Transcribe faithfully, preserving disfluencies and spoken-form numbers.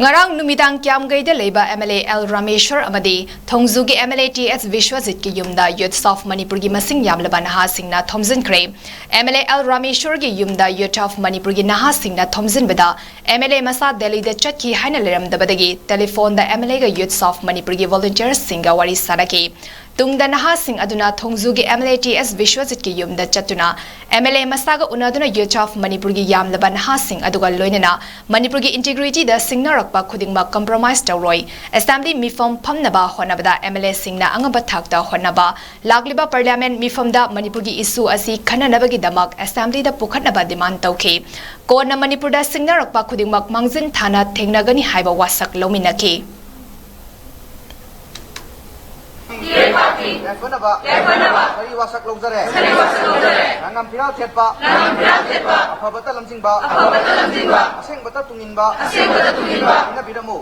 ꯉꯔꯥꯡ ꯅꯨꯃꯤꯗꯥꯡ ꯀ꯭ꯌꯥꯝꯒꯩꯗ ꯂꯩꯕ ꯑꯦꯝ ꯑꯦꯜ ꯑꯦ ꯑꯦꯜ ꯔꯥꯃꯦꯁ꯭ꯋꯔ ꯑꯃꯗꯤ ꯊꯣꯡꯖꯨꯒꯤ M L A T S ꯕꯤꯁ꯭ꯋꯖꯤꯠꯀꯤ ꯌꯨꯝꯗ Youths of ꯃꯅꯤꯄꯨꯔꯒꯤ ꯃꯁꯤꯡ ꯌꯥꯝꯂꯕ ꯅꯍꯥꯁꯤꯡꯅ ꯊꯣꯝꯖꯤꯟꯈ꯭ꯔꯦ꯫ ꯑꯦꯝ ꯑꯦꯜ ꯑꯦ ꯑꯦꯜ ꯔꯥꯃꯦꯁ꯭ꯋꯔꯒꯤ ꯌꯨꯝꯗ Youths of ꯃꯅꯤꯄꯨꯔꯒꯤ ꯅꯍꯥꯁꯤꯡꯅ ꯊꯣꯝꯖꯤꯟꯕꯗ ꯑꯦꯝ ꯑꯦꯜ ꯑꯦ ꯃꯁꯥ ꯗꯦꯜꯂꯤꯗ ꯆꯠꯈꯤ ꯍꯥꯏꯅ ꯂꯩꯔꯝꯗꯕꯗꯒꯤ ꯇꯦꯂꯤꯐꯣꯟꯗ ꯑꯦꯝ ꯑꯦꯜ ꯑꯦꯒ Youths of ꯃꯅꯤꯄꯨꯔꯒꯤ ꯚꯣꯂꯨꯟꯇꯤꯌꯔꯁꯤꯡꯒ ꯋꯥꯔꯤ ꯁꯥꯅꯈꯤ꯫ ꯇꯨꯡꯗ ꯅꯍꯥꯁꯤꯡ ꯑꯗꯨꯅ ꯊꯣꯡꯖꯨꯒꯤ M L A T S ꯕꯤꯁ꯭ꯋꯖꯤꯠꯀꯤ ꯌꯨꯝꯗ ꯆꯠꯇꯨꯅ ꯑꯦꯝ ꯑꯦꯜ ꯑꯦ ꯃꯁꯥꯒ ꯎꯅꯗꯨꯅ Youths of ꯃꯅꯤꯄꯨꯔꯒꯤ ꯌꯥꯝꯂꯕ ꯅꯍꯥꯁꯤꯡ ꯑꯗꯨꯒ ꯂꯣꯏꯅꯅ ꯃꯅꯤꯄꯨꯔꯒꯤ ꯏꯟꯇꯤꯒ꯭ꯔꯤꯇꯤꯗ ꯁꯤꯡꯅꯔꯛꯄ ꯈꯨꯗꯤꯡꯃꯛ ꯀꯝꯄ꯭ꯔꯣꯃꯥꯏꯖ ꯇꯧꯔꯣꯏ, ꯑꯦꯁꯦꯝꯕ꯭ꯂꯤ ꯃꯤꯐꯝ ꯐꯝꯅꯕ ꯍꯣꯠꯅꯕꯗ ꯑꯦꯝ ꯑꯦꯜ ꯑꯦꯁꯤꯡꯅ ꯑꯉꯝꯕ ꯊꯥꯛꯇ ꯍꯣꯠꯅꯕ, ꯂꯥꯛꯂꯤꯕ ꯄꯥꯔꯂꯤꯌꯥꯃꯦꯟꯠ ꯃꯤꯐꯝꯗ ꯃꯅꯤꯄꯨꯔꯒꯤ ꯏꯁꯨ ꯑꯁꯤ ꯈꯟꯅꯅꯕꯒꯤꯗꯃꯛ ꯑꯦꯁꯦꯝꯕ꯭ꯂꯤꯗ ꯄꯨꯈꯠꯅꯕ ꯗꯤꯃꯥꯟ ꯇꯧꯈꯤ꯫ ꯀꯣꯟꯅ ꯃꯅꯤꯄꯨꯔꯗ ꯁꯤꯡꯅꯔꯛꯄ ꯈꯨꯗꯤꯡꯃꯛ ꯃꯥꯡꯖꯤꯟ ꯊꯥꯅ ꯊꯦꯡꯅꯒꯅꯤ ꯍꯥꯏꯕ ꯋꯥꯁꯛ ꯂꯧꯃꯤꯟꯅꯈꯤ꯫ ꯌꯥꯏꯐꯅꯕ ꯋꯥꯔꯤ ꯋꯥꯁꯛ ꯂꯧꯖꯔꯦ꯫ ꯂꯉꯝ ꯐꯤꯔꯥꯜ ꯊꯦꯠꯄ ꯑꯐꯕꯇ ꯂꯝꯖꯤꯡꯕ ꯑꯁꯦꯡꯕꯇ ꯇꯨꯡꯏꯟꯕ ꯄꯤꯅꯕꯤꯔꯝꯃꯨ꯫